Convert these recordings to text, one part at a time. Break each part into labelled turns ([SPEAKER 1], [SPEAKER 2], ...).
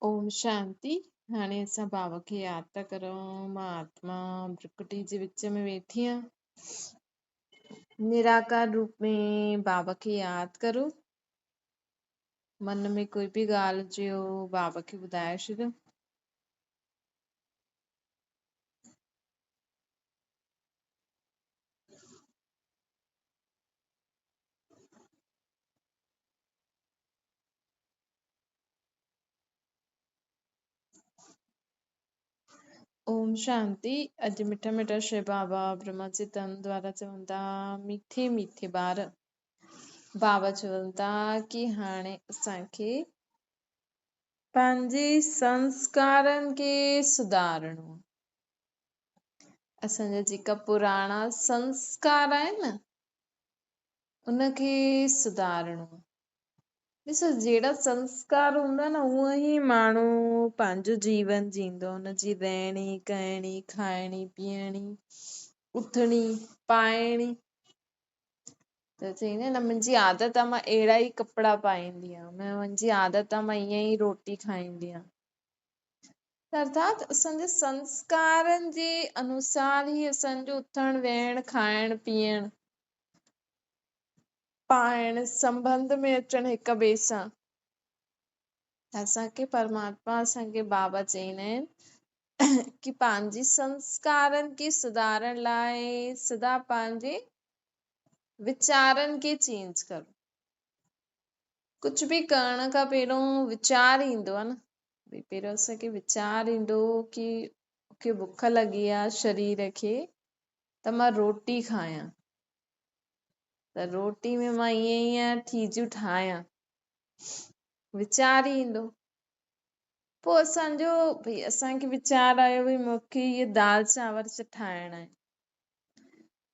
[SPEAKER 1] اوم شانتي. هاڻي اسان بابا کي ياد ٿا ڪرون. مان آتما ڀرڪٽي جي وچ ۾ ويٺي آهيان. نراڪار روپ ۾ بابا کي ياد ڪرو. من ۾ ڪوئي به ڳالهه هجيو بابا کي ٻڌائي ڇڏيو. اوم شانتي. اڄ مٺا مٺا شي بابا برهما جي تن دوارا چون ٿا، ميٺي ميٺي ٻار. بابا چون ٿا ڪي هاڻي اسان کي پنهنجي سنسڪارن کي سڌارڻو آهي. اسان جا جيڪا پراڻا سنسڪار آهن نه، ان کي سڌارڻو آهي. ڏسو جهڙا سنسڪار هوندا نه اونئن ئي ماڻهو پنهنجو جيون جيئندو، ان جي رهڻي ڪهڻي، کائڻي پيئڻي، اٿڻي پائڻي. ته چئيندا نه منهنجي عادت آهي مان اهڙا ئي ڪپڙا پائيندي آهيان، منهنجي عادت آهي مان ائين ئي روٽي کائيندي آهيان. ارٿات اسان جي سنسڪارن جي انوسار ئي اسان جو اٿڻ ويهڻ، کائڻ پيئڻ، پائڻ، سنٻنڌ ۾ اچڻ هڪ ٻئي سان. اسان کي پرماتما اسان کي بابا چئيندا آهن ڪي پنهنجي سنسڪارن کي سڌارڻ لاء سدا پنهنجي ويچارن کي چينج ڪرو. ڪجهه به ڪرڻ کان پهريون ويچار ايندو آهي نه، ڀئي پهريون اسان کي ويچار ايندو ڪي مونکي بک لڳي آهي شرير کي ته مان روٽي کايان، ته روٽي ۾ مان ائين ائين چيزون ٺاهيان، ويچار ئي ايندو. پوء اسانجو ڀئي اسانکي ويچار آيو ڀئي مونکي اهي دال چانور ٺاهڻا آهن.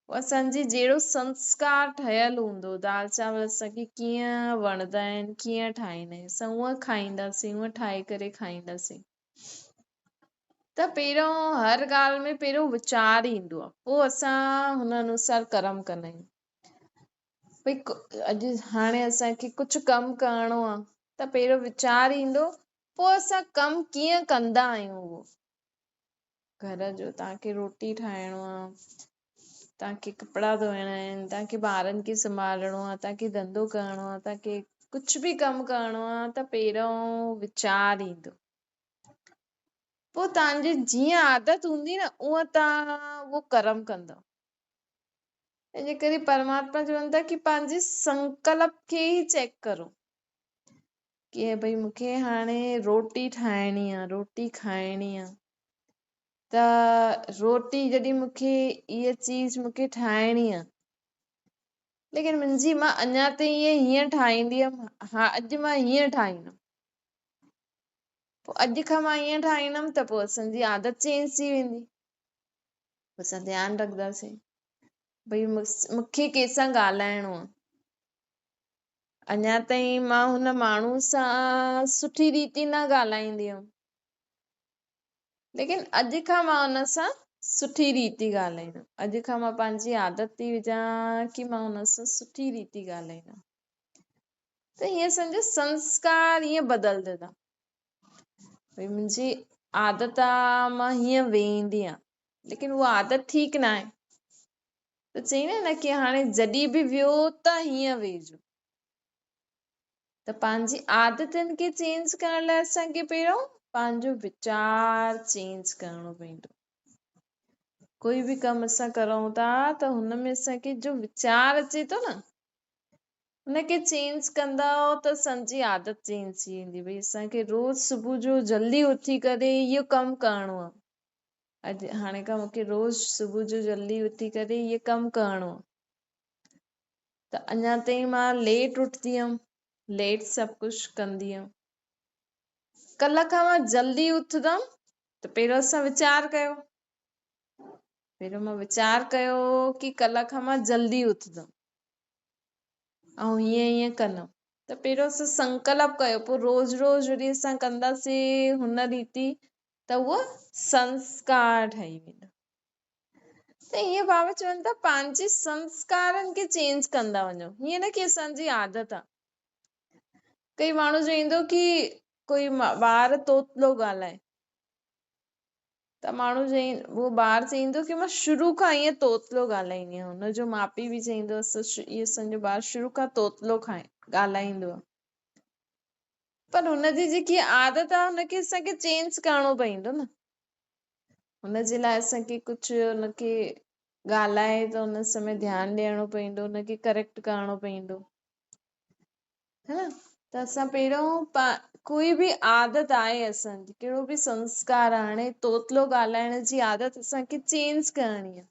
[SPEAKER 1] پوء اسانجي جهڙو سنسڪار ٺهيل هوندو، دال چانور اسانکي ڪيئن وڻندا آهن، ڪيئن ٺاهيندا آهن، اسان اونئن کائينداسين، اونئن ٺاهي ڪري کائينداسين. ته پهريون هر ڳالهه ۾ پهريون ويچار ايندو آهي، پوء اسان هن انوسار ڪرم ڪندا آهيون. ڀئي اڄ هاڻي اسانکي ڪجهه ڪم ڪرڻو آهي ته پهريون ويچار ايندو، پوء اسان ڪم ڪيئن ڪندا آهيون. اهو گهر جو توهان کي روٽي ٺاهڻو آهي، توهان کي ڪپڙا ڌوئڻا آهن، توهان کي ٻارن کي سنڀالڻو آهي، توهان کي ڌنڌو ڪرڻو آهي، توهان کي ڪجهه به ڪم ڪرڻو آهي ته پهريون ويچار ايندو، پوءِ توهان جي جيئن عادت هوندي نه اونئن توهان اهو ڪرم ڪندؤ. ان جي ڪري پرماتما چون ٿا ڪي پنهنجي سنڪلپ کي ئي چيڪ ڪرو ڪي ڀئي مونکي هاڻي روٽي ٺاهڻي آهي، روٽي کائڻي آهي، ته روٽي جڏهن مونکي اها چيز مونکي ٺاهڻي آهي، ليڪن منهنجي مان اڃا تائين اها هيئن ٺاهيندي هيم، ها اڄ مان هيئن ٺاهيندم، پوءِ اڄ کان مان ائين ٺاهيندم ته پوءِ اسان جي عادت چينج ٿي ويندي. پوءِ اسان ڌيان رکنداسين ڀئي مونکي ڪنهن سان ڳالهائڻو آهي، اڃا تائين مان هن ماڻهو سان سٺي ريتي نه ڳالهائيندي هيم، ليڪن اڄ کان مان هن سان سٺي ريتي ڳالهائيندم، اڄ کان مان پنهنجي عادت ٿي وجهان ڪي مان هن سان سٺي ريتي ڳالهائيندم. ته هيئن اسان جو سنسڪار ائين بدلجندا. ڀئي منهنجي عادت آ مان هيئن ويهندي آهيان، ليڪن اها عادت ٺيڪ نه آهي. ته چئيندا نه ڪي هاڻي جڏهن به ويو ته هيئن ويهجو. ته پنهنجي عادتن کي چينج ڪرڻ لاءِ اسان کي پهريون پنهنجو ويچار چينج ڪرڻو پوندو. ڪوئي به ڪم اسان ڪرون ٿا ته هن ۾ اسان کي جو ويچار اچي ٿو نه، هن کي چينج ڪندؤ ته اسان جي عادت چينج ٿي ويندي. ڀئي اسان کي روز صبح جو جلدي اٿي ڪري اهو ڪم ڪرڻو آهي، اڄ هاڻي کان مونکي روز صبح جو جلدي اٿي ڪري اهو ڪم ڪرڻو آهي، ته اڃا تائين مان ليٽ اٿندي هيم، ليٽ سڀ ڪجهه ڪندي هيم، ڪلهه کان مان جلدي اٿندم. ته پهريون اسان ويچار ڪيو، پهريون مان ويچار ڪيو ڪي ڪلهه کان مان جلدي اٿندم ۽ هيئن هيئن ڪندم. ته پهريون اسان سنڪلپ ڪيو، پوءِ روز روز وري اسان ڪنداسين هن ريتي ته اهو سنسڪار ٺهي ويندو. ته ائين بابا چون ٿا پنهنجي سنسڪارن کي چينج ڪندا وڃو، هيئن نه ڪي اسان جي عادت آهي. ڪئي ماڻهو چوندو ڪي ڪوئي ٻار توتلو ڳالهائي ته ماڻهو چئي اهو ٻار چئيندو ڪه مان شروع کان ائين توتلو ڳالهائيندي آهيان. هن جو ماءُ پيءُ به چئيندو اهو اسان جو ٻار شروع کان توتلو ڳالهائيندو آهي. پر هن جي جيڪي عادت آهي هن کي اسان کي چينج ڪرڻو پوندو نه. هن جي لاءِ اسان کي ڪجهه هن کي ڳالهائي ته هن سمي ڌيان ڏيڻو پوندو، هن کي ڪريڪٽ ڪرڻو پوندو، ها نه؟ ته اسان پهريون ڪوئي به عادت آهي اسان جي، ڪهڙو به سنسڪار آهي، هاڻي توتلو ڳالهائڻ جي عادت اسان کي چينج ڪرڻي آهي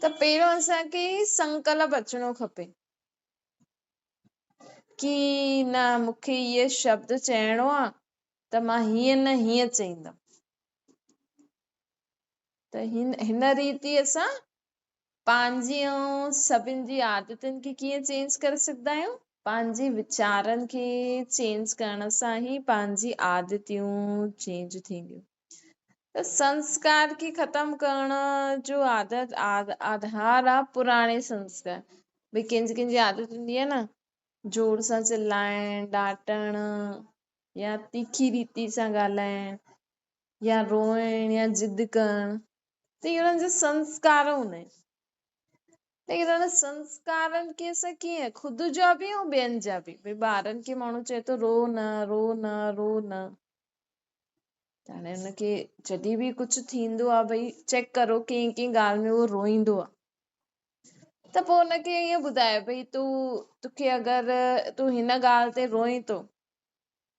[SPEAKER 1] ته پهريون اسان کي سنڪلپ اچڻو کپي ڪه نه مون کي اهو شبد چئڻو آهي ته مان هيئن نه هيئن چئيندم. ته هن ريتي اسان پنهنجي ۽ سڀن جي عادتن کي ڪيئن چينج ڪري سگهندا آهيون؟ پنهنجي ويچارن کي چينج ڪرڻ سان ئي پنهنجي عادتيون چينج ٿينديون. ته سنسڪار کي ختم ڪرڻ جو عادت آڌار آهي پراڻي سنسڪار. ڀئي ڪنهن جي ڪنهن جي عادت هوندي آهي نه زور سان چلائڻ، ڊاٽڻ يا تيکي ريتي سان ڳالهائڻ يا روئڻ يا ضد ڪرڻ، ته اهي انهن جا سنسڪار هوندا آهن. ليڪن انهن سنسڪارن کي اسان ڪيئن خود جا به ۽ ٻين جا به، ڀئي ٻارن کي ماڻهو چئي ٿو رو نه، رو نه، رو نه، ته هاڻي هن کي جڏهن به ڪجهه ٿيندو آهي ڀئي چيڪ ڪرو ڪنهن ڪنهن ڳالهه ۾ اهو روئيندو آهي ته پوءِ هن کي ائين ٻڌايو ڀئي توکي اگر تون هن ڳالهه تي روئين ٿو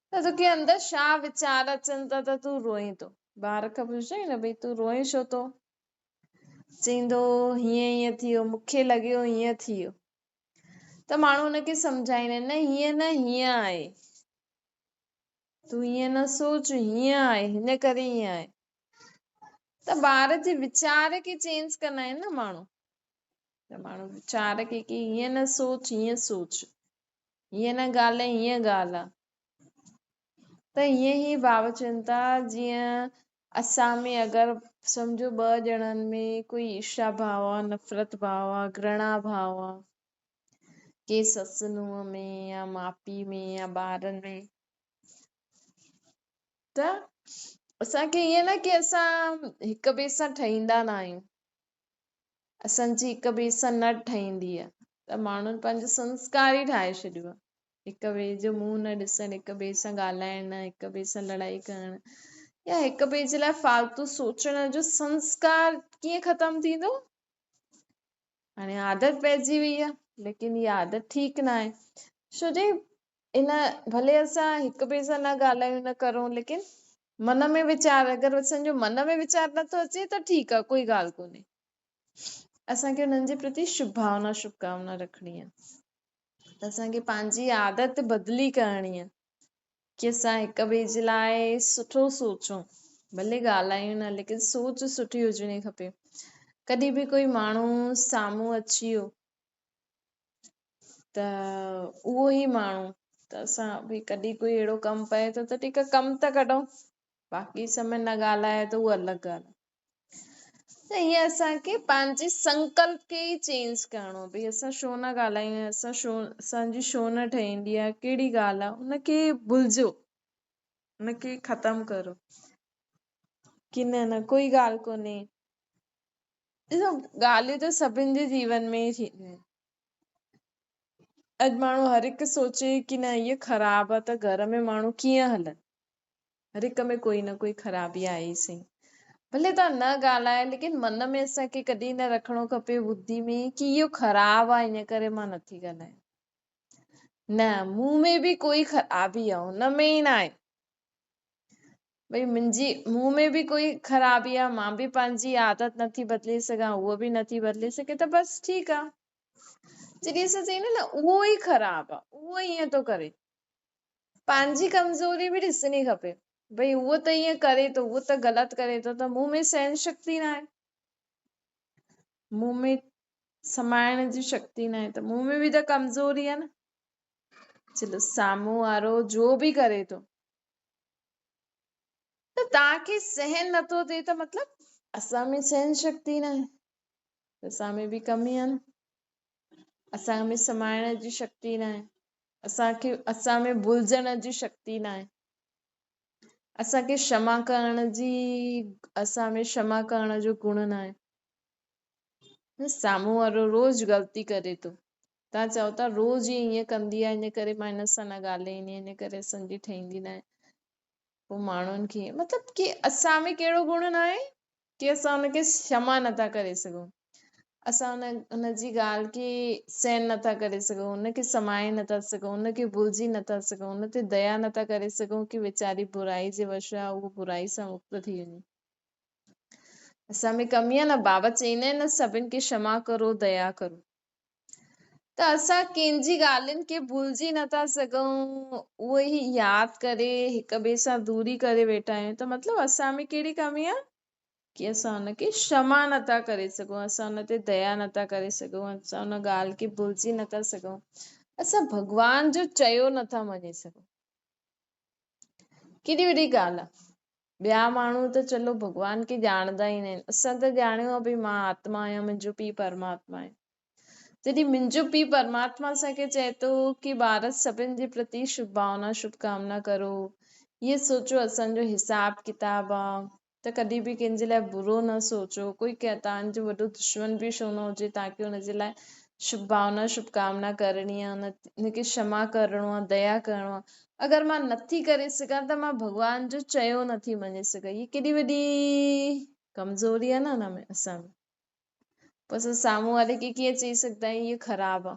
[SPEAKER 1] ته توکي اندر ڇا ويچار اچن ٿا ته تون روئين ٿو. ٻار کان پڇجانءِ نه ڀئي تون روئين ڇو ٿو؟ چئيندو هيئن هيئن ٿي ويو، مون کي لڳيو هيئن ٿي ويو. ته ماڻهو هن کي سمجهائيندا آهن نه هيئن نه هيئن آهي، تون هيئن نه سوچ، هيئن آهي، هن ڪري هيئن آهي. ته ٻار جي ويچار کي چينج ڪندا آهن نه ماڻهو. ته ماڻهو ويچار کي ڪي هيئن نه سوچ، هيئن سوچ، هيئن نه ڳالهه، هيئن ڳالهه آهي. ته ائين ئي بابا چون ٿا جيئن اسان ۾ اگر سمجهو ٻه ڄڻن ۾ ڪوئي ايرشا ڀاو آهي، نفرت ڀاو آهي، گهرڻا ڀاو آهي، ڪي سس ننهن ۾ يا ماءُ پيءُ ۾ يا ٻارن ۾، ته اسان کي ائين نه ڪي اسان هڪ ٻئي سان ٺهيندا نه آهيون، اسان جي هڪ ٻئي سان نه ٺهيندي آهي، ته ماڻهن پنهنجو سنسڪار ئي ٺاهي ڇڏيو آهي، هڪ ٻئي جو منهن نه ڏسڻ، هڪ ٻئي سان ڳالهائڻ نه، هڪ ٻئي سان لڙائي ڪرڻ يا هڪ ٻئي جي لاءِ فالتو سوچڻ جو سنسڪار ڪيئن ختم ٿيندو؟ هاڻي عادت پئجي وئي آهي، ليڪن اها عادت ٺيڪ نه آهي. ڇو جي ان ڀلي اسان هڪ ٻئي سان نه ڳالهايون نه ڪرون، ليڪن من ۾ ويچار اگر اسان جو من ۾ ويچار نٿو اچي ته ٺيڪ آهي، ڪوئي ڳالهه ڪونهي. اسان کي انهن جي پرتي شڀ ڀاونا شڀ ڪامنا رکڻي آهي. ته اسان کي پنهنجي عادت بدلي ڪرڻي آهي ڪي اسان هڪ ٻئي جي لاءِ سٺو سوچون، ڀلي ڳالهايون نه ليڪن سوچ سٺي هجڻي کپي. ڪڏهن به ڪوئي ماڻهو سامهون اچي ويو ته اهو ئي ماڻهو ته اسان ڀئي ڪڏهن ڪوئي اهڙو ڪم پئي ٿو ته ٺيڪ آهي ڪم ته ڪڍون، باقي سمي نه ڳالهائي ته اهو الڳ ڳالهه آهي. ته ائين اسان کي پنهنجي سنڪلپ کي ئي چينج ڪرڻو، ڀئي اسان ڇو نه ڳالهايون، اسان جي ڇو نه ٺهندي آهي، ڪهڙي ڳالهه آهي، ان کي ڀلجو، ان کي ختم ڪرو ڪي نه نه ڪوئي ڳالهه ڪونهي. ڏسو ڳالهيون ته سڀن جي جيون ۾ ئي ٿينديون آهن. اڄ ماڻهو هر هڪ سوچي ڪي نه هيءَ خراب آهي ته گهر ۾ ماڻهو ڪيئن هلن، هر هڪ ۾ ڪوئي نه ڪوئي خرابي آهي ئي سهي. ڀلي توهان نه ڳالهايو ليڪن من ۾ اسان کي ڪڏهن نه رکڻو کپي ٻڌي ۾ ڪي اهو خراب آهي ان ڪري مان نٿي ڳالهايان. نه، مون ۾ به ڪوئي خرابي آهي، هن ۾ ئي نه آهي. ڀئي منهنجي مون ۾ به ڪوئي خرابي آهي، مان به پنهنجي عادت نٿي بدلي سگهان، اهو به نٿي بدلي سگهي ته بس ٺيڪ آهي. جڏهن اسان چئون نه اهو ئي خراب آهي، اهو ائين ٿو ڪري، پنهنجي ڪمزوري به ڏسڻي کپي. ڀئي اهو ته ائين ڪري ٿو، اهو ته غلط ڪري ٿو، ته مون ۾ سهن شڪتي نه آهي، مون ۾ سمائڻ جي شڪتي نه آهي، ته مون ۾ به ته ڪمزوري آهي نه. چلو سامهون وارو جو به ڪري ٿو ته توهان کي سهن نٿو ٿئي ته مطلب اسان ۾ سهن شڪتي نه آهي، اسان ۾ به ڪمي آهي نه، اسان ۾ سمائڻ جي شڪتي نه آهي، اسان کي اسان ۾ ڀلجڻ جي شڪتي ناهي. اسان کي ڪشما ڪرڻ جي اسان ۾ ڪشما ڪرڻ جو گڻ ناهي. سامهون وارو روز غلطي ڪري ٿو، توهان چئو ٿا روز هي ائين ڪندي آهي، ان ڪري مان هن سان نه ڳالهائيندي آهيان، ان ڪري اسان جي ٺهندي ناهي. پوء ماڻهن کي مطلب ڪي اسان ۾ ڪهڙو گڻ ناهي ڪي اسان ان کي ڪشما نٿا ڪري سگهون، اسان ان جي ڳالهه کي سهن نٿا ڪري سگهون، ان کي سمائي نٿا سگهون، ان کي ڀلجي نٿا سگهون، ان تي ديا نٿا ڪري سگهون ڪي ويچاري برائي جي وش آهي، اهو برائي سان مڪت ٿي وڃي. اسان ۾ ڪمي آهي نه، بابا چئيندا آهن نه سڀن کي ڪشما ڪرو، ديا ڪرو. ته اسان ڪنهن جي ڳالهين کي ڀلجي نٿا سگهون، اهي ئي ياد ڪري هڪ ٻئي سان دوري ڪري ويٺا آهيون، ته مطلب اسان ۾ ڪهڙي ڪمي آهي ڪي اسان ان کي ڪشما نٿا ڪري سگهون، اسان ان تي ديا نٿا ڪري سگهون، اسان ان ڳالهه کي ڀلجي نٿا سگهون، اسان ڀڳوان جو چيو نٿا مڃي سگهون. ڪيڏي وڏي ڳالهه آهي. ٻيا ماڻهو ته چلو ڀڳوان کي ڄاڻندا ئي ناهن، اسان ته ڄاڻيو آهي ڀئي مان آتما آهيان، منهنجو پيء پرماتما آهي. جڏهن منهنجو پيء پرماتما اسان کي چئي ٿو ڪي ٻار سڀن جي پرتي شڀ ڀاونا شڀ ڪامنا ڪرو، هيء سوچو اسان جو حساب ڪتاب آ ته ڪڏهن به ڪنهن جي لاء برو نه سوچو، ڪوئي توهان جو وڏو دشمن به ڇو نه هجي، توهان کي ان جي لاء شڀ ڀاونا شڀ ڪامنا ڪرڻي آ، ان کي ڪشما ڪرڻو آ، ديا ڪرڻو آ. اگر مان نٿي ڪري سگهان ته مان ڀڳوان جو چيو نٿي مڃي سگهان، هيء ڪيڏي وڏي ڪمزوري آ نه ان ۾ اسان ۾. پوء اسان سامهون واري کي ڪيئن چئي سگهندا آهيون هيء خراب آ.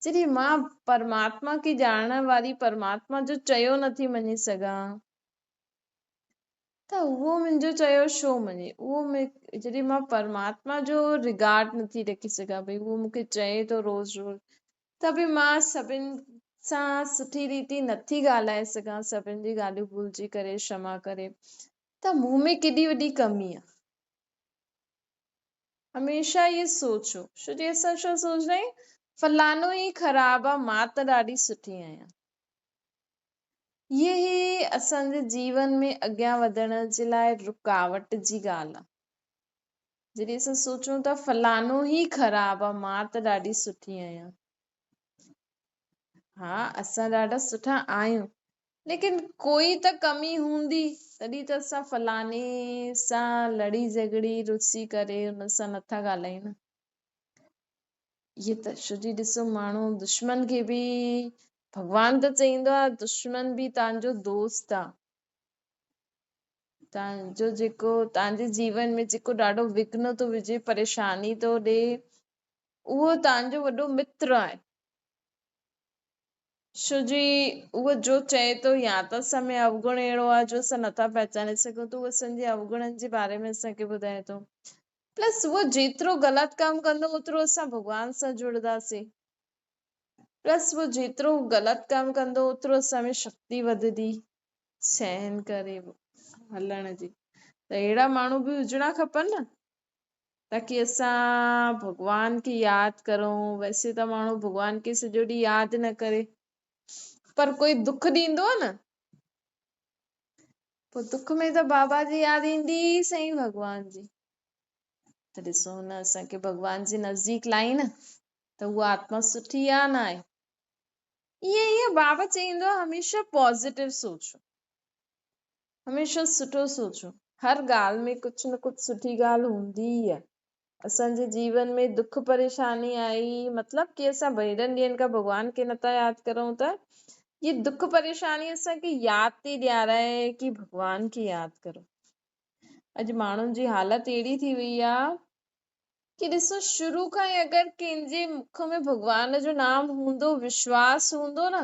[SPEAKER 1] جڏهن مان پرماتما کي ڄاڻڻ واري پرماتما جو چيو نٿي مڃي سگهان ته اهو منهنجو چيو ڇو مڃي؟ اهو جڏهن مان پرماتما جو رگارڊ نٿي رکي سگهان ڀئي اهو مون کي چئي ٿو روز روز ته به مان سڀن سان سٺي ريتي نٿي ڳالهائي سگهان، سڀن جي ڳالهيون ڀلجي ڪري ڪشما ڪري ته مون ۾ ڪيڏي وڏي ڪمي آ. هميشه اهي سوچو، ڇو جي اسان ڇا سوچندا آهيون فلانو ئي خراب آ مان ته ڏاڍي سٺي آهيان. اهي ئي اسان جي جيون ۾ اڳيان وڌڻ جي لاء رڪاوٽ جي ڳالهه آ. جڏهن اسان سوچون ٿا فلانو ئي خراب آ مان ته ڏاڍي سٺي آهيان. ها اسان ڏاڍا سٺا آهيون ليڪن ڪوئي ته ڪمي هوندي تڏهن ته اسان فلاني سان لڙي جهڳڙي رسي ڪري ان سان نٿا ڳالهايون نه. اهي ته ڇو جي ڏسو ماڻهو دشمن کي به ڀڳوان ته چئيندو آهي دشمن به توهان جو دوست آ، توهان جو جيڪو توهان جي جيون ۾ جيڪو ڏاڍو وگهن ٿو وجهي پريشاني ٿو ڏي اهو توهان جو وڏو متر آهي. ڇو جي اهو جو چئي ٿو يا ته اسان ۾ اوگڻ اهڙو آهي جو اسان نٿا پهچاني سگهون ته اهو اسان جي اوگڻن جي باري ۾ اسان کي ٻڌائي ٿو. پلس اهو جيترو غلط ڪم ڪندو اوترو اسان ڀڳوان سان جڙنداسين. پلس اهو جيترو غلط ڪم ڪندو اوترو اسان ۾ شڪتي وڌندي سهن ڪري هلڻ جي. ته اهڙا ماڻهو به هجڻا کپن نه. تاڪي اسان ڀڳوان کي ياد ڪرون. ويسي ته ماڻهو ڀڳوان کي سڄو ڏينهن ياد نه ڪري پر ڪوئي دک ڏيندو آهي نه پوء دک ۾ ته بابا جي ياد ايندي ئي سائين ڀڳوان جي. ته ڏسو هن اسان کي ڀڳوان جي نزديڪ لائي نه ته اها آتما سٺي آ نه آهي. ائين ائين بابا چئيندو آهي هميشه پازيٽو سوچو، هميشه سٺو سوچو، هر ڳالهه ۾ ڪجهه نه ڪجهه سٺي ڳالهه هوندي ئي آهي. اسان جي جيون ۾ دک پريشاني آئي مطلب ڪي اسان ڀيرن ڏينهن کان ڀڳوان کي نٿا ياد ڪرون ته هي دک پريشاني اسان کي ياد ٿي ڏيارائي ڪي ڀڳوان کي ياد ڪرو. اڄ ماڻهن جي حالت اهڙي ٿي وئي آهي ڪي ڏسو شروع کان ئي اگر ڪنهن جي مک ۾ ڀڳوان جو نام هوندو، وشواس هوندو نه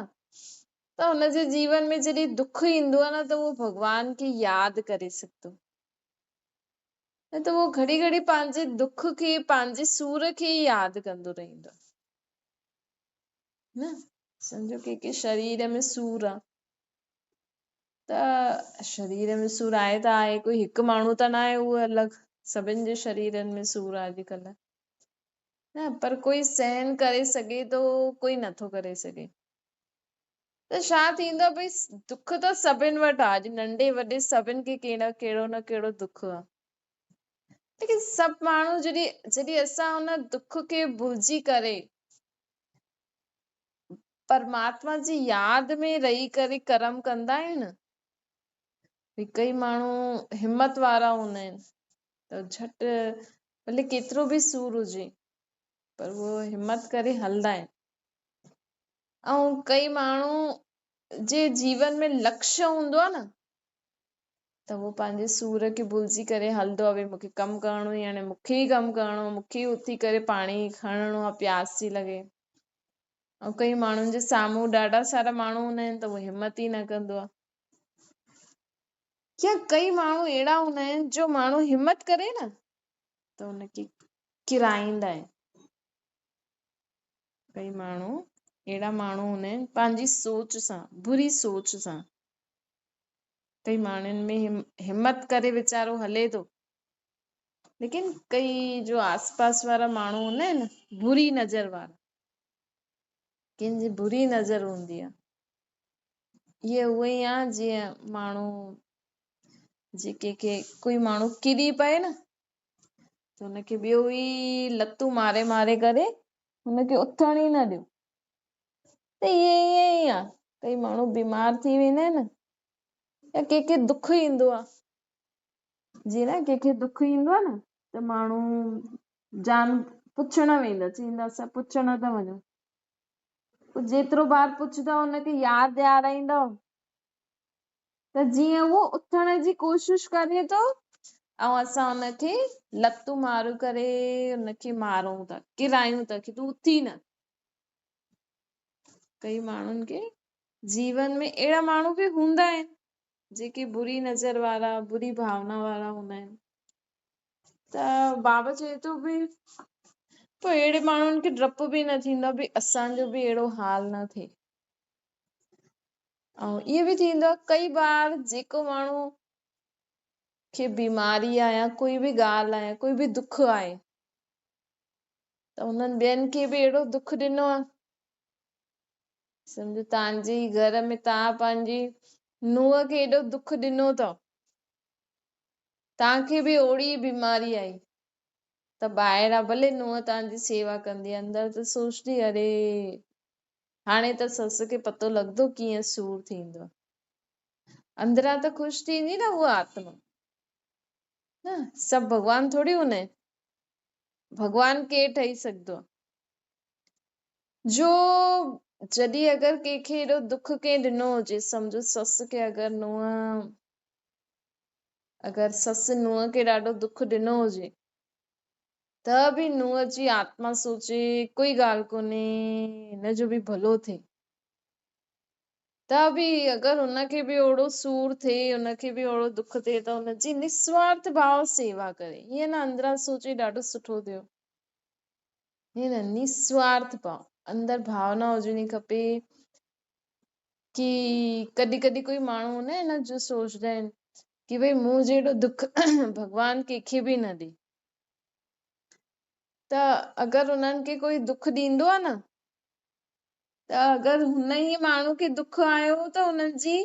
[SPEAKER 1] ته هن جي جيون ۾ جڏهن دک ايندو آهي نه ته اهو ڀڳوان کي ياد ڪري سگهندو، نه ته اهو گهڙي گهڙي پنهنجي دک کي پنهنجي سور کي ئي ياد ڪندو رهندو آهي نه. سمجهو ڪي ڪي شرير ۾ سور آهي ته شرير ۾ سور آهي ته آهي، ڪوئي هڪ ماڻهو ته نه آهي اهو الڳ، سڀن جي شريرن ۾ سور آهي اڄڪلهه نه، پر ڪوئي سهن ڪري سگهي ٿو ڪوئي نٿو ڪري سگهي. ته ڇا ٿيندو آهي ڀئي دک ته سڀن وٽ آهي، اڄ ننڍي وڏي سڀن کي ڪهڙو نه ڪهڙو دک آهي، ليڪن سڀ ماڻهو جڏهن اسان ان دک کي ڀلجي ڪري پرماتما جي ياد ۾ رهي ڪري ڪرم ڪندا آهيون نه، ڀئي ڪئي ماڻهو همت وارا هوندا آهن ته جهٽ ڀلي ڪيترو به سور هجي پر اهو همت ڪري هلندا آهن. ۽ ڪئي ماڻهو جي جيون ۾ لڪشيه هوندو آهي نه ته اهو پنهنجي سور کي ڀلجي ڪري هلندو آهي، ڀئي مونکي ڪم ڪرڻو ئي هاڻي مونکي ئي ڪم ڪرڻو آهي، مونکي ئي اٿي ڪري پاڻي کڻڻو آهي، پياس ٿي لڳي. ۽ ڪئي ماڻهن جي سامهون ڏاڍا سارا ماڻهو هوندا آهن ته اهو همت ئي نه ڪندو آهي. يا ڪئي ماڻهو اهڙا هوندا آهن جو ماڻهو همت ڪري نه ته ان کي ڪرائيندا آهن. ڪئي ماڻهو اهڙا ماڻهو هوندا آهن پنهنجي سوچ سان، بري سوچ سان. ڪئي ماڻهن ۾ همت ڪري ويچارو هلي ٿو، ليڪن ڪئي جو آس پاس وارا ماڻهو هوندا آهن بري نظر وارا، ڪن جي بري نظر هوندي آهي. اهي اهي ئي آهن جيئن ماڻهو جيڪي کي ڪوئي ماڻهو ڪري پئي نه ته هن کي ٻيو ئي لتون ماري ماري ڪري هن کي اٿڻ ئي نه ڏيو. ته اهي ائين ئي آهي. ڪئي ماڻهو بيمار ٿي ويندا آهن يا ڪنهن کي دک ايندو آهي، جيئن نه ڪنهن کي دک ايندو آهي نه ته ماڻهو جان پڇڻ ويندا، چئيندا اسان پڇڻ ٿا وڃون، پوء جيترو بار پڇندا ان کي ياد ڏيارائيندا ته جيئن اهو اٿڻ جي ڪوشش ڪري ٿو ۽ اسان ان کي لتون مارون ڪري ان کي مارون ٿا، ڪرايون ٿا ڪي تون اٿي نه. ڪئي ماڻهن کي جيون ۾ اهڙا ماڻهو به هوندا آهن جيڪي بري نظر وارا، بري ڀاونا وارا هوندا آهن. ته بابا چئي ٿو به پوء اهڙي ماڻهن کي ڊپ به نه ٿيندو آهي به اسان جو به اهڙو حال نه ٿئي. ۽ ائين به ٿيندو آهي ڪئي بار جيڪو ماڻهو کي بيماري آهي يا ڪوئي به ڳالهه آهي يا ڪوئي به دک آهي ته انهن ٻين کي به اهڙو دک ڏنو آهي. سمجهو توهان جي ئي گهر ۾ توهان پنهنجي نونهن کي ايڏو دک ڏنو اٿو، توهان کي به اوڙي ئي بيماري آئي ته ٻاهران ڀلي نونهن توهان جي سيوا ڪندي، اندر ته سوچندي اري هاڻي ته سس کي پتو لڳندو ڪيئن سور ٿيندو آهي. اندران ته خوش ٿيندي نه هوء آتما، نه سڀ ڀڳوان ٿوري هوندا آهن، ڀڳوان ڪير ٺهي سگهندو آهي. جو جڏهن اگر ڪنهن کي ايڏو دک ڪنهن ڏنو هجي، سمجهو سس کي اگر نونهن، اگر سس نونهن کي ڏاڍو دک ڏنو هجي ته به نونهن جي آتما سوچي ڪوئي ڳالهه ڪونهي هن جو به ڀلو ٿئي، ته به اگر هن کي به اوڙو سور ٿئي، هن کي به اوڙو دک ٿئي ته هن جي نسوارٿ ڀاو سيوا ڪري، هيئن نه اندران سوچي ڏاڍو سٺو ٿيو. هيئن نه نسوارٿ ڀاو اندر ڀاونا هجڻي کپي ڪي ڪڏهن ڪڏهن ڪوئي ماڻهو هوندا آهن نه جو سوچدا آهن ڪي ڀئي مون جهڙو دک ڀڳوان ڪنهن کي به نه ڏي، ته اگر انهن کي ڪوئي دک ڏيندو آهي نه ته اگر هن ئي ماڻهو کي دک آيو ته انهن جي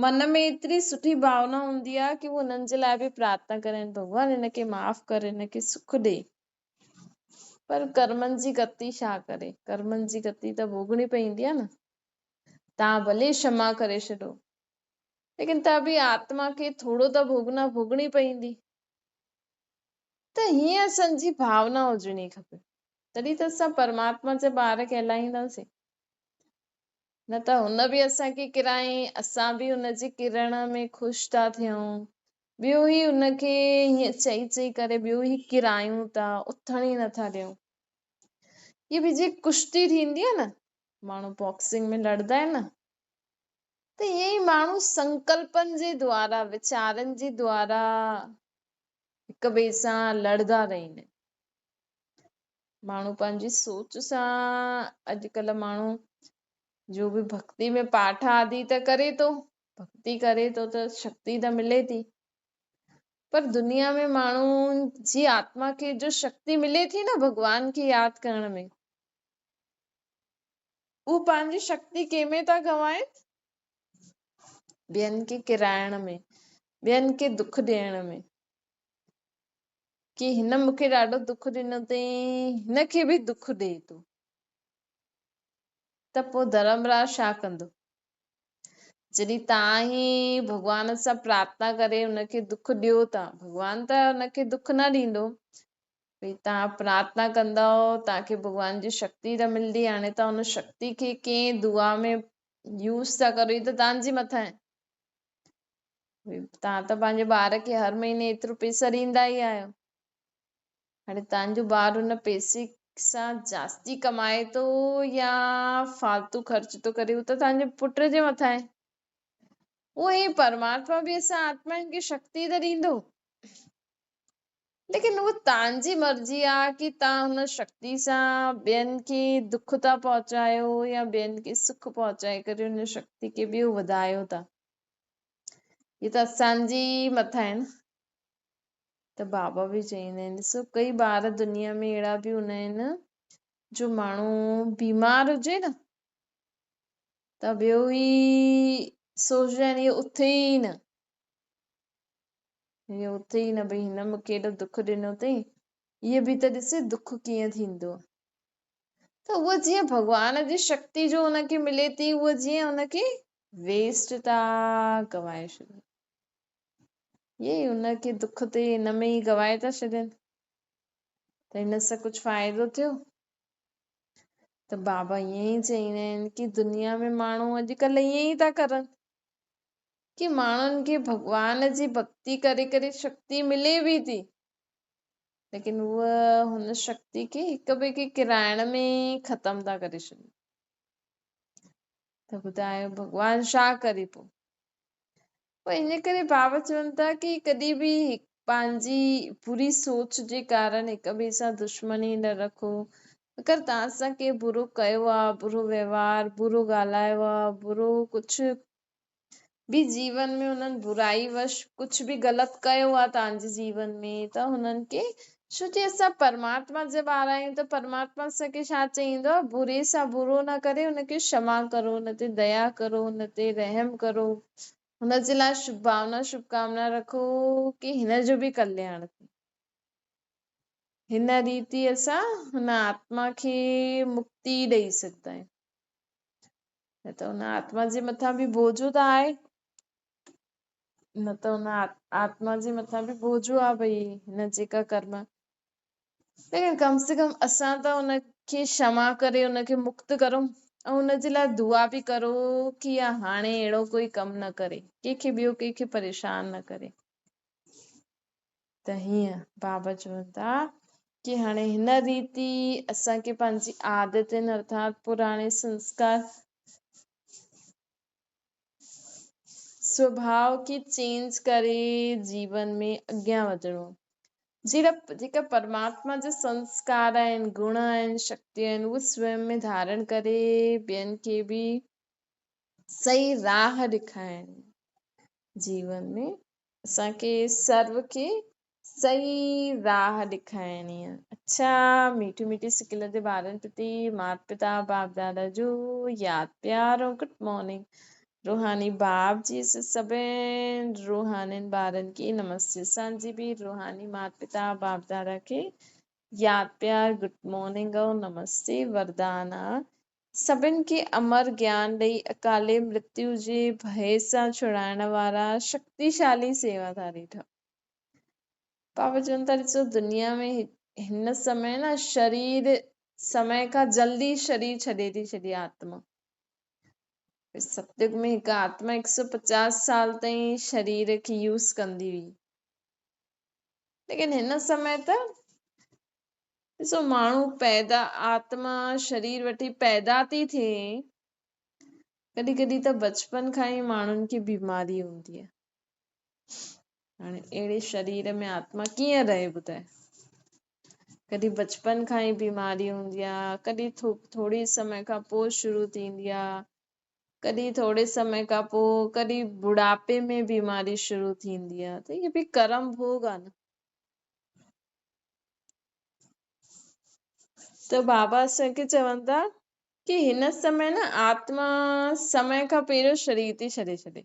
[SPEAKER 1] من ۾ ايتري سٺي ڀاونا هوندي آهي ڪي هو انهن جي لاء به پرارٿنا ڪرن، ڀڳوان هن کي معاف ڪر، هن کي سک ڏي. پر ڪرمن جي گتي ڇا ڪري، ڪرمن جي گتي ته ڀوڳڻي پوندي آهي نه. توهان ڀلي ڪشما ڪري ڇڏو، ليڪن ته به آتما کي ٿورو ته ڀوڳنا ڀوڳڻي پوندي. ته هيئن اسان جي ڀاونا هجڻي کپي، تڏهن ته اسان پرماتما جا ٻار ڪهلائينداسين. نه ته هن به اسان کي ڪرايائين، اسان به هن جي ڪرڻ ۾ خوش ٿا ٿيون. ٻيو هي هن کي هيئن چئي چئي ڪري ٻيو هي ڪرايون ٿا، اٿڻ ئي نٿا ڏيون. هيء به جيئن ڪشتي ٿيندي آهي نه، ماڻهو باڪسنگ ۾ لڙندا آهن نه، ته ائين ئي ماڻهو سنڪلپن جي دوارا، ويچارن جي دوارا هڪ ٻئي سان لڙندا رهندا آهن. ماڻهو پنهنجي سوچ سان اڄڪلهه ماڻهو جو به ڀڳتي ۾ پاٺ آدي ته ڪري ٿو، ڀڳتي ڪري ٿو ته شڪتي ته ملي ٿي، پر دنيا ۾ ماڻهو جي آتما کي جو شڪتي ملي ٿي نه ڀڳوان کي ياد ڪرڻ ۾، هو پنهنجي شڪتي ڪنهن ۾ ٿا گنوائن؟ ٻين کي ڪيرائڻ ۾، ٻين کي دک ڏيڻ ۾، ڪي هن مون کي ڏاڍو دک ڏنو اٿئي، هن کي به دک ڏي ٿو. ته پوء ڌرمراج ڇا ڪندو؟ جڏهن توهان ئي ڀڳوان سان پرارٿنا ڪري ان کي دک ڏيو ٿا، ڀڳوان ته ان کي دک نه ڏيندو. ڀئي توهان پرارٿنا ڪندؤ، توهان کي ڀڳوان جي شڪتي ته ملندي. هاڻي توهان ان شڪتي کي ڪنهن دعا ۾ يوز ٿا ڪرو، هي ته توهان جي مٿان آهي. توهان ته پنهنجي ٻار کي هر مهيني ايترو پئسا ڏيندا ئي آهيو. هاڻي توهان جو ٻار ان پئسي سان جاستي ڪمائي ٿو يا فالتو خرچ ٿو ڪري، هو ته توهان جي پٽ جي مٿان آهي. اهو ئي پرماتما به اسان آتمائن کي شڪتي ته ڏيندو، ليڪن اهو توهان جي مرضي آهي ڪي توهان هن شڪتي سان ٻين کي دک ٿا پهچايو يا ٻين کي سک پهچائي ڪري هن شڪتي کي ٻيو وڌايو ٿا. هي ته اسان جي مٿان آهي نه. ته بابا به چئيندا آهن، ڏسو ڪئي ٻار دنيا ۾ اهڙا به هوندا آهن جو ماڻهو بيمار هجي نه ته ٻيو ئي سوچدا آهن اهو اٿي ئي نه، اهو اٿي ئي نه، ڀئي هن مون کي ايڏو دک ڏنو اٿئي، اهي به ته ڏسي دک ڪيئن ٿيندو. ته اهو جيئن ڀڳوان جي شڪتي جو هن کي ملي ٿي، اهو جيئن هن کي ويسٽ ٿا گوائي ڇڏين، اهي ان کي دک تي ان ۾ ئي گوائي ٿا ڇڏين، ته ان سان ڪجهه فائدو ٿيو؟ ته بابا ائين ئي چئيندا آهن ڪي دنيا ۾ ماڻهو اڄڪلهه ائين ئي ٿا ڪرن ڪي ماڻهن کي ڀڳوان جي ڀڳتي ڪري ڪري شڪتي ملي به ٿي، ليڪن هو هن شڪتي کي هڪ ٻئي کي ڪرائڻ ۾ ئي ختم ٿا ڪري ڇڏين. ته ٻڌايو ڀڳوان ڇا ڪري پوء؟ پوء ان ڪري بابا چون ٿا ڪي ڪڏهن به پنهنجي بري سوچ جي ڪارڻ هڪ ٻئي سان دشمني نه رکو. اگر توهان سان ڪنهن برو ڪيو آ، برو وهنوار، برو ڳالهايو آ، برو ڪجهه به جيون ۾ انهن برائي وش ڪجهه به غلط ڪيو آ توهان جي جيون ۾ ته هنن کي، ڇو جي اسان پرماتما جا ٻار آهيون ته پرماتما اسان کي ڇا چئيندو آ، بري سان برو نه ڪري ان کي شما ڪرو، ان تي ديا ڪرو، ان تي رحم ڪرو، هن جي لاء شڀ ڀاونا شڀ ڪامنا رکو ڪي هن جو به ڪلياڻ ٿئي. هن ريتي اسان هن آتما کي مڪتي ڏئي سگهندا آهيون. نه ته ان آتما جي مٿان به بوجو ته آهي، نه ته ان آتما جي مٿان به بوجو آ ڀئي هن جيڪا ڪرم، ليڪن ڪم سي ڪم اسان ته ان کي شما ڪري ان کي مڪت ڪرون ۽ ان جي لاء دعا به ڪرو ڪي اها هاڻي اهڙو ڪوئي ڪم نه ڪري، ڪنهن کي ٻيو ڪنهن کي پريشان نه ڪري. ته هيئن بابا چون ٿا ڪي هاڻي هن ريتي اسان کي پنهنجي عادتن ارٿات پراڻي سنسڪار سوڀاء کي چينج ڪري جيون ۾ اڳيان وڌڻو. جهڙا جيڪا پرماتما جا سنسڪار آهن، گڻ آهن، شڪتيون آهن، اهي سوئم ۾ ڌارڻ ڪري ٻين کي به صحيح راهه ڏيکارڻي. جيون ۾ اسان کي سرو کي صحيح راهه ڏيکارڻي آهي. اڇا ميٺي ميٺي سڪل جي ٻارن پرتي مات پتا باپ دادا جو ياد پيار ۽ گڊ مارننگ. روحاني باپ جي سڀن روحانين ٻارن کي نمستي. اسان جي به روحاني مات پتا باپ دادا کي ياد پيار گڊ مارننگ ۽ نمستي. وردان آ سڀن کي امر گيان ڏئي اڪالي مرتيو جي ڀئي سان ڇڙائڻ وارا شڪتيشالي سيواڌاري ٺهو. بابا چون ٿا ڏسو دنيا ۾ هن سمي نه شرير سمي کان جلدي شرير ڇڏي ٿي ڇڏي آتما. ستيگ ۾ هڪ آتما 150 سال تائين شرير کي يوز ڪندي هئي، ليڪن هن سمي ته ڏسو ماڻهو پيدا آتما شرير وٺي پيدا ٿي ٿئي، ڪڏهن ڪڏهن ته بچپن کان ئي ماڻهن کي بيماري هوندي آهي. هاڻي اهڙي شرير ۾ آتما ڪيئن رهي ٻڌائي؟ ڪڏهن بچپن کان ئي بيماري هوندي آهي، ڪڏهن ٿوري سمي کان پوء شروع ٿيندي آهي، ڪڏهن ٿوري سمي کان پوء، ڪڏهن بڙاپي ۾ بيماري شروع ٿيندي آهي، ته اهي به ڪرم ڀوڳ آهي نه. ته بابا اسان کي چون ٿا ڪي هن سمي نه آتما سمي کان پهريون شرير ٿي ڇڏي ڇڏي.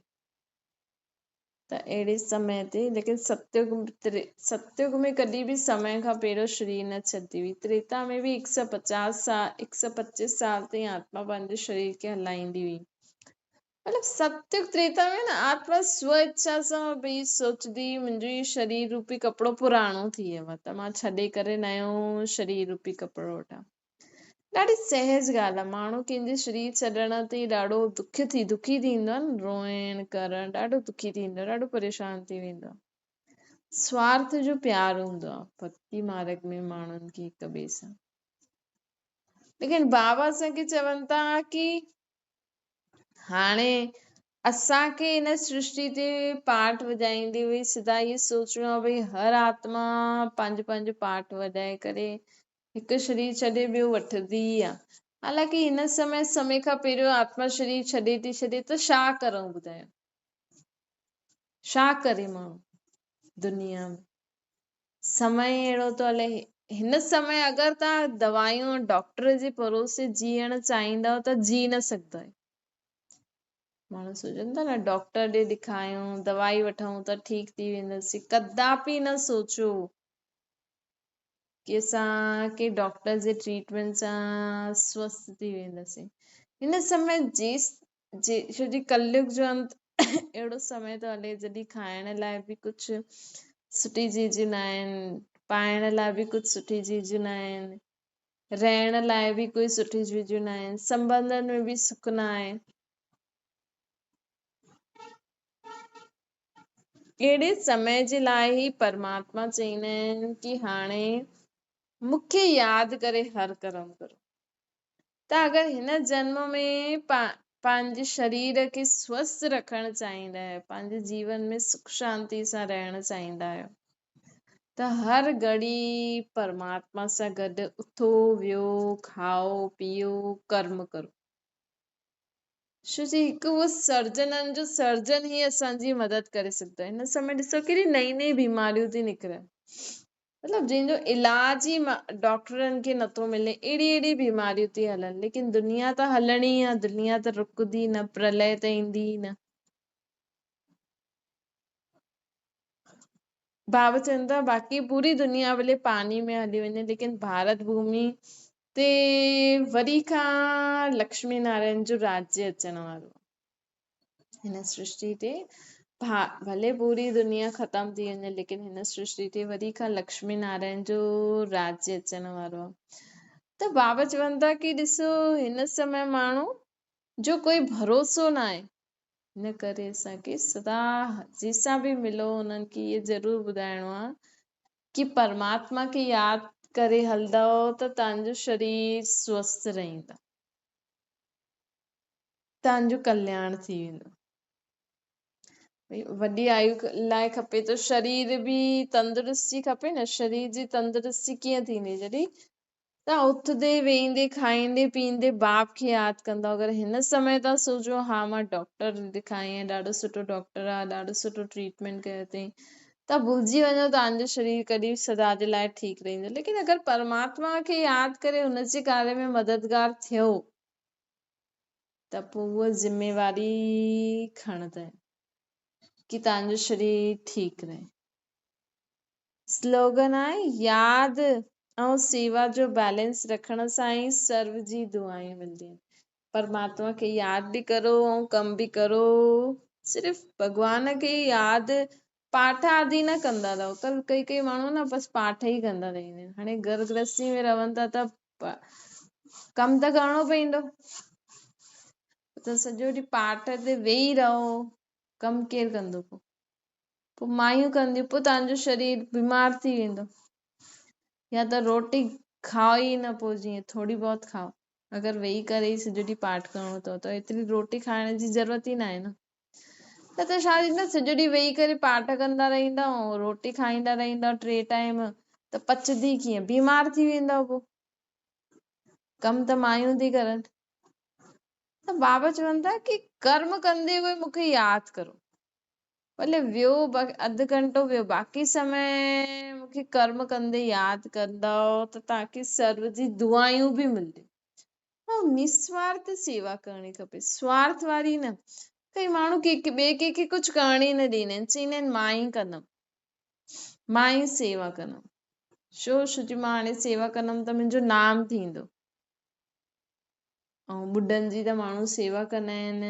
[SPEAKER 1] त अहिड़े समय ते लेकिन सतयुग सतयुग में कॾहिं बि समय खां पहिरियों शरीर न छॾंदी हुई। त्रेता में बि हिकु सौ पचास साल, हिकु सौ पचीस साल ताईं आत्मा पंहिंजे शरीर खे हलाईंदी हुई। मतिलबु सतयुग त्रेता में न आत्मा स्व इच्छा सां भई सोचंदी मुंहिंजो इहो शरीर रूपी कपिड़ो पुराणो थी वियो आहे त मां छॾे करे नयो शरीर रूपी कपिड़ो वठां। ॾाढी सहज ॻाल्हि आहे। माण्हू कंहिंजे शरीर छॾण ते ॾाढो दुखी थींदो आहे न, रोइण करणु ॾाढो दुखी थींदो आहे, ॾाढो परेशान थी वेंदो आहे। स्वार्थ जो प्यार हूंदो आहे भक्ति मार्ग में माण्हुनि खे हिक ॿिए सां। लेकिन बाबा असांखे चवनि था की हाणे असांखे हिन सृष्टि ते पाठ वॼाईंदी हुई सदा इहो सोचणो आहे भई हर आत्मा पंहिंजो पंहिंजो पाठ वॼाए करे हिकु शरीर छॾे ॿियो वठंदी आहे। हालांकि हिन समय समय खां पहिरियों आत्मा शरीर छॾे थी छॾे त छा करूं ॿुधायो, छा करे माण्हू दुनिया में? समय अहिड़ो थो हले। हिन समय अगरि तव्हां दवायूं डॉक्टर जे भरोसे जीअण चाहींदव त जी न सघंदा आहियो। माण्हू सोचनि था न डॉक्टर ॾे ॾेखारियूं, दवाई वठूं त ठीकु थी वेंदसि। कदापि न सोचो की असां डॉक्टर जे ट्रीटमेंट सां स्वस्थ थी वेंदासीं। हिन समय जे छो जी कलयुग जो अंत अहिड़ो समय थो हले जॾहिं खाइण लाइ बि कुझु सुठी चीज़ूं न आहिनि, पाइण लाइ बि कुझु सुठी चीज़ूं न आहिनि, रहण लाइ बि कोई सुठी चीज़ूं न आहिनि, संबंधनि में बि सुख न आहे। अहिड़े समय जे लाइ ई परमात्मा चवंदा आहिनि की हाणे मूंखे यादि करे हर कर्म करो। त अगरि हिन जन्म में पंहिंजे शरीर खे स्वस्थ रखणु चाहींदा आहियो, पंहिंजे जीवन में सुख शांति सां रहणु चाहींदा आहियो त हर घड़ी परमात्मा सां गॾु उथो वियो, खाओ पियो, कर्म करो। छो जी हिकु उहो सर्जननि जो सर्जन ई असांजी मदद करे सघंदो आहे। हिन समय ॾिसो केहिड़ी नई नई बीमारियूं थी निकिरनि, मतिलबु जंहिंजो इलाज ई डॉक्टरनि खे नथो मिले, अहिड़ी अहिड़ी बीमारियूं थी हलनि। लेकिन दुनिया त हलणी आहे, दुनिया त रुकंदी न, प्रलय त ईंदी न। बाबा चवनि था बाक़ी पूरी दुनिया भले पानी में हली वञे, लेकिन भारत भूमि ते वरी खां लक्ष्मी नारायण जो राज्य अचण वारो आहे। हिन सृष्टि ते भले पूरी दुनिया ख़तमु थी वञे, लेकिन हिन सृष्टि ते वरी खां लक्ष्मी नारायण जो राज्य अचण वारो आहे। त बाबा चवनि था की ॾिसो हिन समय माण्हू जो कोई भरोसो न आहे, हिन करे असांखे सदा जंहिंसां बि मिलो उन्हनि खे इहो ज़रूरु ॿुधाइणो आहे की परमात्मा खे यादि करे हलंदव त तव्हांजो शरीर स्वस्थ रहंदो, तव्हांजो कल्याण थी वेंदो। भई वॾी आयु लाइ खपे त शरीर बि तंदुरुस्ती खपे न। शरीर जी तंदुरुस्ती कीअं थींदी? जॾहिं तव्हां उथंदे वेहींदे खाईंदे पीअंदे बाप खे यादि कंदव। अगरि हिन समय तव्हां सोचो हा मां डॉक्टर ॾेखारियां, ॾाढो सुठो डॉक्टर आहे, ॾाढो सुठो ट्रीटमेंट कयो अथई, त भुलिजी वञो तव्हांजो शरीर कॾहिं सदा जे लाइ ठीकु रहींदो। लेकिन अगरि परमात्मा खे यादि करे हुनजे कार्य में मददगार थियो त पोइ उहा ज़िम्मेवारी खणंदा आहिनि की तव्हांजो शरीर ठीकु रहे। स्लोगन आहे यादि ऐं सेवा जो बैलेंस रखण सां ई सर्व जी दुआयूं मिलंदियूं आहिनि। परमात्मा खे यादि बि करो ऐं कमु बि करो, सिर्फ़ भॻवान खे यादि पाठ आदि न कंदा रहो। कल कई कई माण्हू न बसि पाठ ई कंदा रहींदा आहिनि। हाणे घर गृहस्थी में रहनि था त कमु त करिणो पवंदो, त सॼो ॾींहुं पाठ ते वेही रहो, कमु केरु कंदो? पोइ पोइ मायूं कंदियूं, पोइ तव्हांजो शरीर बीमार थी वेंदो। या त रोटी खाओ ई न, पोइ जीअं थोरी बहुत खाओ। अगरि वेही करे ई सॼो ॾींहुं पाठ करिणो अथव त एतिरी रोटी खाइण जी ज़रूरत ई न आहे न। न त छा थींदो, सॼो ॾींहुं वेही करे पाठ कंदा रहींदा ऐं रोटी खाईंदा रहींदा टे टाइम, त पचंदी कीअं? बीमार थी वेंदव। पोइ कमु त मायूं थी करनि। त बाबा चवनि था की कर्म कंदे हुए मूंखे यादि करो, भले वियो अधु घंटो वियो, बाक़ी समय मूंखे कर्म कंदे यादि कंदव त तव्हांखे सर्व जी दुआयूं बि मिलंदियूं। ऐं निस्वार्थ सेवा करणी खपे, स्वार्थ वारी न। ڪئي ماڻهو ڪنهن ٻئي ڪنهن کي ڪجهه ڪرڻ ئي نه ڏيندا آهن، چئيندا آهن مان ئي ڪندم، مان ئي سيوا ڪندم. ڇو؟ ڇو جي مان هاڻي سيوا ڪندم ته منهنجو نام ٿيندو. ۽ ٻڍن جي ته ماڻهو سيوا ڪندا آهن،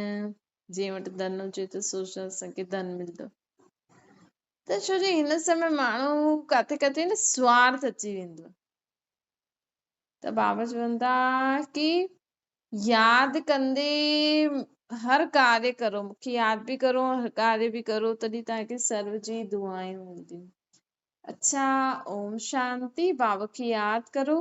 [SPEAKER 1] جنهن وٽ ڌن هجي ته سوچندا اسان کي ڌن ملندو. ته ڇو جي هن سمي ماڻهو ڪاٿي ڪاٿي نه سوارٿ اچي ويندو آهي. ته بابا چون ٿا ڪي ياد ڪندي هر ڪاريه ڪرو، مون کي ياد به ڪرو، هر ڪاريه به ڪرو، تڏهن توهان کي سرو جي دعائون ملنديون. اڇا، اوم شانتي. بابا کي ياد ڪرو.